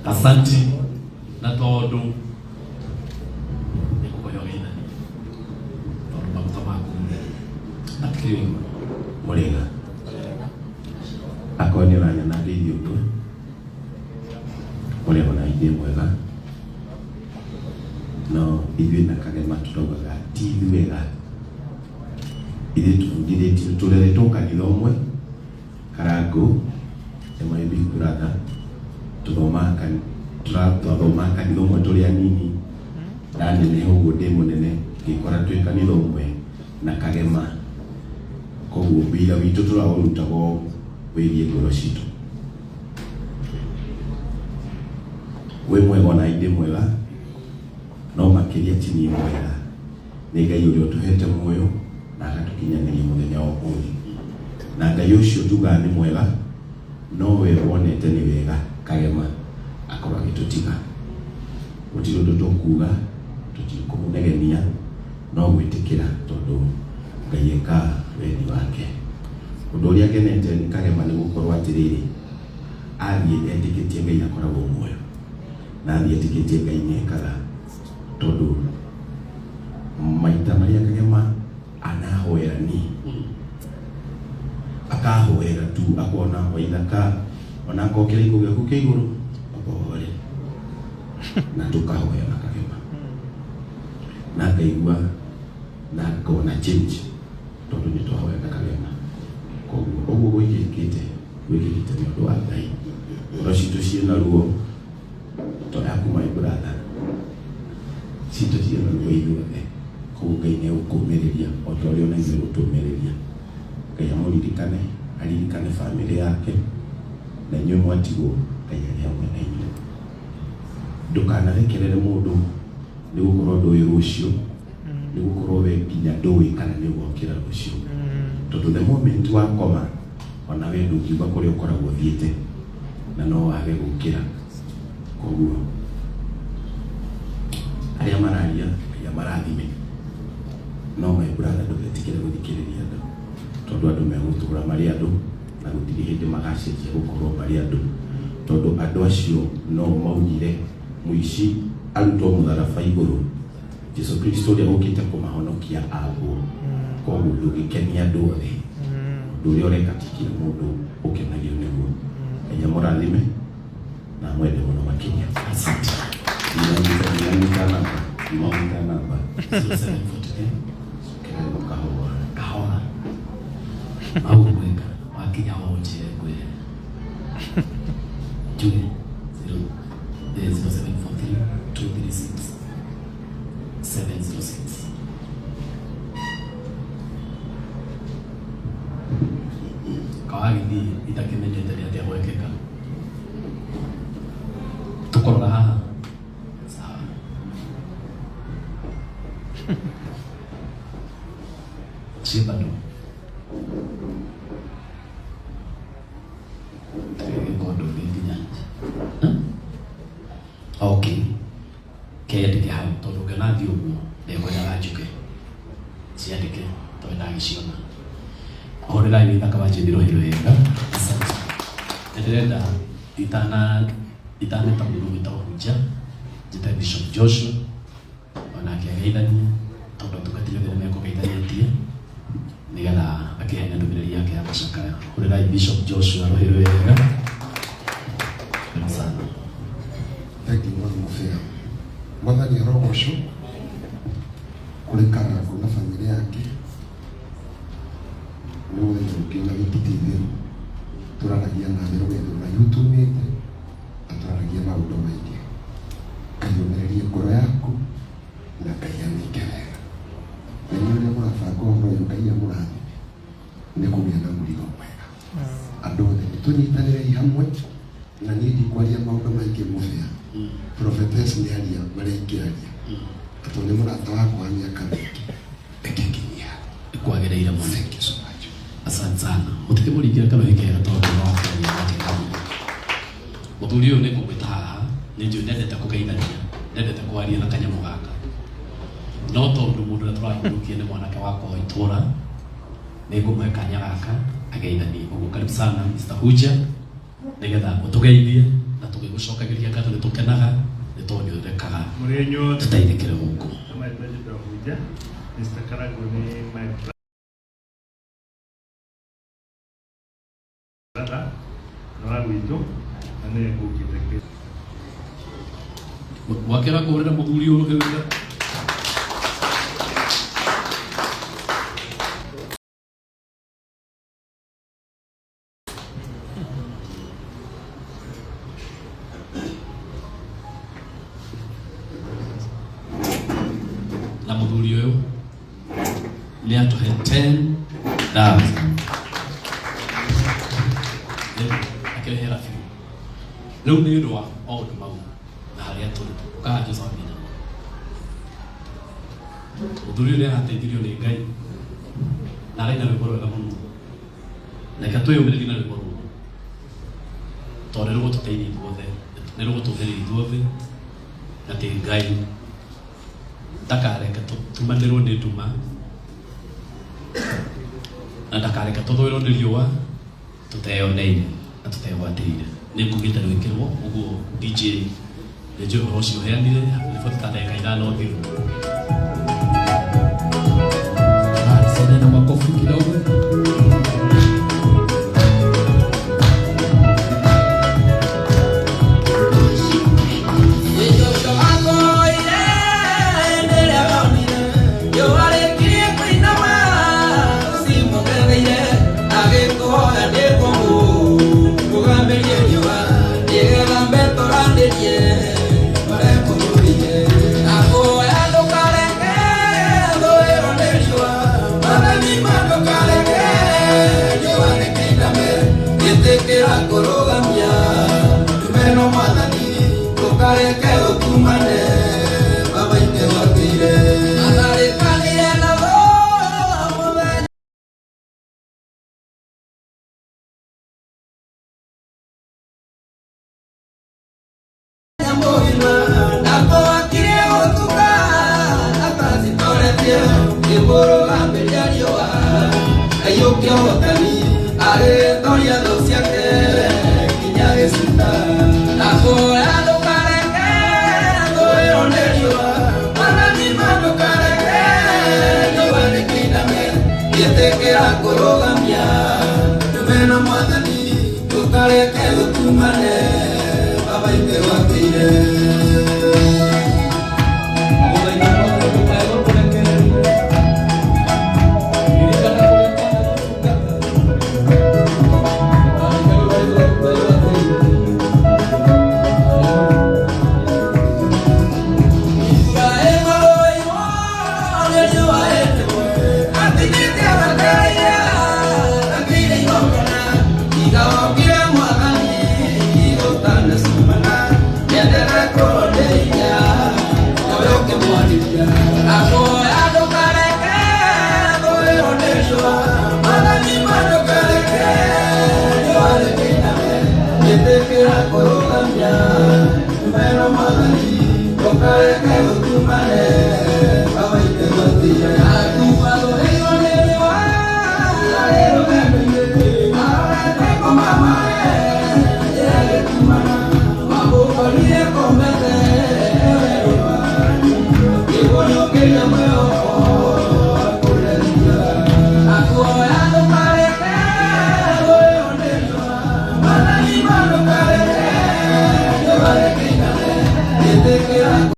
Asanti na tondũ nĩ ngũkũhe ũgeithanie tondũ maguta maku matikĩrĩ igũrũ. Mũrĩega. Akorwo nĩ ũranyona ngeithio ũguo. Mũrĩega na ithuĩ mwega. No ithuĩ na Kagema tũraugaga ti ithuega. Ithuĩ tũbundithĩtio tũreretwo kanitha ũmwe Karangũ nĩ my big brother. Tũthomaga twathomaga kanitha ũmwe tũrĩ anini. Ndaneneha ũguo ndĩ mũnene ngĩkora twĩ kanitha ũmwe na Kagema. Koguo wĩra witũ tũraũrutaga o wĩgiĩ ngoro citũ. Wĩ mwega ona ndĩ mwega, no makĩria ti niĩ mwega. Nĩ Ngai ũrĩa ũtũhete muoyo na agatũkinyanĩria mũthenya wa ũmũthĩ. Na Ngai ũcio tugaga nĩ mwega, nowe wonete nĩ wega Kagema akorwo agĩtũtiga. Gũtirĩ ũndũ tũkuga, tũtikũmũnegenia, no gwĩtĩkĩra tondũ Ngai ekaga wendi wake. Ũndũ ũrĩa ngenete nĩ Kagema nĩ gũkorwo atĩrĩrĩ, athiĩ etĩkĩtie Ngai akoragwo muoyo, na athiĩ etĩkĩtie Ngai nĩ ekaga. Tondũ maita marĩa Kagema anahoera niĩ, akahoera tu akona Waithaka ona akorwo kĩraikũ gĩaku kĩ igũrũ ũhore, na tũkahoya na Kagema na ngaigua na ngona change tondũ nĩ twahoya na Kagema. Koguo ũguo gwĩkĩkĩte gwĩkĩkĩte nĩ ũndũ wa Ngai. Ngoro citũ ciĩna ruo to yaku my brother, citũ ciĩna ruo ithuothe. Koguo Ngai nĩ egũkũmĩrĩria o ta ũrĩa ona ithuĩ egũtũmĩrĩria. Ngai amũririkane, aririkane bamĩrĩ yake, na inyuĩ mwatigwo Ngai arĩ hamwe na inyuĩ. Ndũkanarekerere mũndũ nĩ gũkorwo ndũĩ rũciũ, nĩ gũkorwo we nginya ndũĩ kana nĩ ũgokĩra rũciũ. Tondũ the moment wakoma, ona we ndũngiuga kũrĩa ũkoragwo ũthiĩte, na no wage gũkĩra. Koguo arĩa mararia Ngai amarathime, no my brother ndũgetĩkĩre gũthikĩrĩria andũ, tondũ andũ megũtũra marĩ andũ na gũtirĩ hĩndĩ magacenjia gũkorwo marĩ andũ, tondũ andũ acio no maugire mũici arutwo mũtharaba igũrũ, Jesu Kristo ũrĩa ũkĩte kũmahonokia ambwo. Koguo ndũngĩkenia andũ othe, ũndũ ũrĩa ũreka ti kila mũndũ ũkenagio nĩguo. Ngai amũrathime na amwende mũno makĩria. Asante. Ndinanyita namba, ndinanyita namba. 0743 Kerwo kahora. Kahora. Au gweka wakinya ho njire ngwire. Njuge 0743 236 706. Kawagĩthiĩ itakĩmenyete nĩ atĩa gwekĩka. Tũkũrora haha. Sawa. Ciĩ bado. Tũgĩka ũndũ ũngĩ nginya. Okay. Keyandĩke hau tondũ ũngĩona thiĩ ũguo ndekwendaga njuke. Ciandĩke tondũ ndagĩciona. Hũrĩrai Waithaka wa Jane rũhĩ wega. Asante. Nĩ ndĩrenda itaneta mũndũ gwĩtagwo Hunja, njĩte Bishop Joshua onake ageithanie tondũ atungatĩri othe nĩ mekũgeithanĩtie nĩgetha akĩheane ndũmĩrĩri yake ya macakaya. Hũrĩrai Bishop Joshua rũhĩ wega. Karibu sana. Thank you Mwathi Mũbĩa. Mwathani arogocwo kũrĩ Karangũ na bamĩrĩ yake nĩ mũthenya ũngĩ na wiki ti theru tũraragia nawe rũgendo rũraihu tumĩte na tũraragia maũndũ maingĩ. Ngai ũmĩrĩrie ngoro yaku na Ngai amĩke wega. Na inyuĩ arĩa mũrabanga ũhoro ũyũ Ngai amũrathime nĩ kũgĩa na mũrigo mwega. Andũ othe nĩ tũnyitanĩrei hamwe na niĩ ndikwaria maũndũ maingĩ mũbĩa. Prophetess nĩ aria marĩa ingĩaria. Na tondũ nĩ mũrata wakwa wa mĩaka mĩingĩ, reke nginyie hau. Kwagĩrĩire mũno. Thank you so much. Asante sana. Mũtikĩmũringĩre karũhĩ kega tondũ no akĩaria nake kamwe. Mũthuri ũyũ nĩ ngũmwĩta haha, nĩ njũĩ ndendete kũgeithania, ndendete kwaria na kanyamũ gaka. No tondũ mũndũ ũrĩa tũrahurũkia nĩ mwanake wakwa wa itũra, nĩ ngũmũhe kanya gaka ageithanie. Ũguo karibu sana Mr. Huja, nĩgetha ũtũgeithie na tũgĩkũ Tũrĩgũcokagĩria ngatho, nĩ tũkenaga nĩ tondũ nĩ ũrekaga Mũrĩ inyuothe. Tũteithĩkĩre gũkũ. Marĩtwa njĩtagwo Hunja. Mr. Karago nĩ my brother na wa gwitũ na nĩwe ngũkĩte. Mwakĩra kũhũrĩra mũthuri ũyũ wĩra. Na mũthuri ũyũ nĩ atũhe 10,000 akĩrehera biũ rĩu nĩ ũndũ wa maũndũ mau na harĩa tũrĩ ũkaga Josephine mũthuri ũyũ nĩ arateithirio nĩ Ngai na araina rwĩmbo rwega mũno. Reke twĩyũmĩrĩrie na rwĩmbo rũrũ tondũ nĩ rũgũtũteithia ithuothe, nĩ rũgũtũmĩrĩria ithuothe atĩ Ngai ndakareke tũtumanĩrwo nĩ nduma na ndakareke tũthũĩrwo nĩ riũa tũteyoneire na tũtegwatĩire. Nĩ ngugĩte rwĩkĩrwo ũguo. DJ nĩ njũĩ ũhoro ũcio ũheanire riboti ta ndagĩka 5 thiru. Haya, saidia na makofi kidogo. Ĩtĩkĩra kũrũgamia tumeno mwathani ndũkareke ũtumane baba itewatĩire atharĩkanire nabo mũthenya. Mũgima ndakũhakirie gũtuka atacitoretie ĩkũrũgamĩria riũa aiyũkia ũhotani agĩtoria thũ ciake nginya gĩcuta ndakũhoya ndũkareke thũĩrwo nĩ riũa mwathani ma ndũkareke riũa rĩkĩiname ĩtĩkĩra kũrũgamia tumeno mwathani ndũkareke gũtumane baba itewatĩire. Mũthenya mothe ndũkae gũtũrekereria. Ririkana kũrĩa twanagũtungata. Ndũkareke riũa rĩthũe tũtegwatĩire. Ĩtĩkĩra kũrũgamia tumeno mwathani ndũkareke gũtumane baba itewatĩire akuathũrĩirwo nĩ riũa arĩ rũgendo-inĩ arorete kũmamae njĩra ĩgĩtumana wamũkorire komete werũa ĩkũnyũkĩria mwĩhoko akũreria akuoya ndũkareke thũĩrwo nĩ riũa mwathani ma ndũkareke riũa rĩkĩiname ĩtĩkĩra.